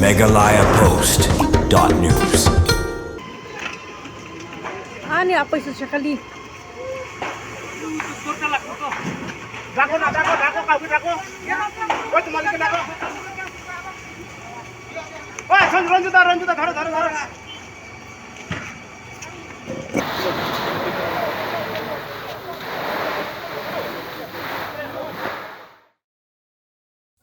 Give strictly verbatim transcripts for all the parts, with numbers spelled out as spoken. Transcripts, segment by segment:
Meghalaya Post dot news. Ani apa isu sekali?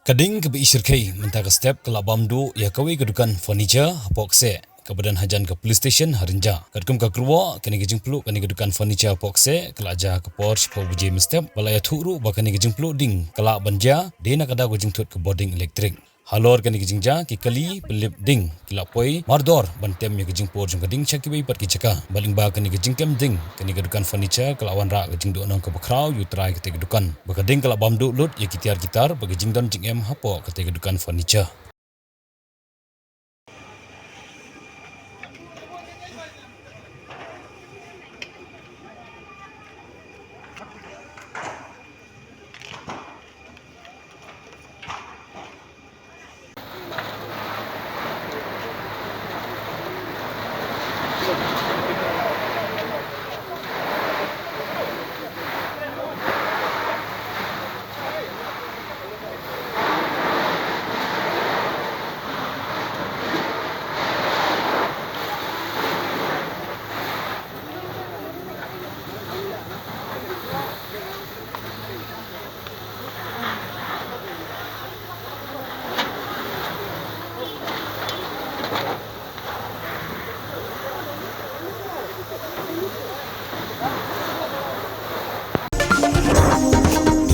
Ka ding kaba i shyrkhei mynta ka step ka la bam duh ïa kawei ka dukan furniture hapoh Kseh kaba don hajan ka police station ha Rynjah. Katkum ka kyrwoh, kane ka jingpluh kane ka dukan furniture hapoh Kseh ka la jia ha ka por shiphew baje mynstep, ba la ïathuh ruh ba kane ka jingpluh ding ka lah ban jia dei na ka daw ka jingthut ka bording elektrik. Halor kane ka jingjia, ki kali pynlip ding ki la poi mardor ban tem ïa ka jingpur jong ka ding sha kiwei pat ki jaka. Bad lyngba kane ka jingkem ding, kane ka dukan furniture ka la wanrah ka jingduhnong kaba khraw ïa u trai kata ka dukan, ba ka ding ka la bam duh lut ïa ki tiar ki tar bad ka jingdon jingem hapoh kata ka dukan furniture.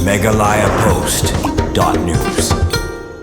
Meghalaya Post dot news.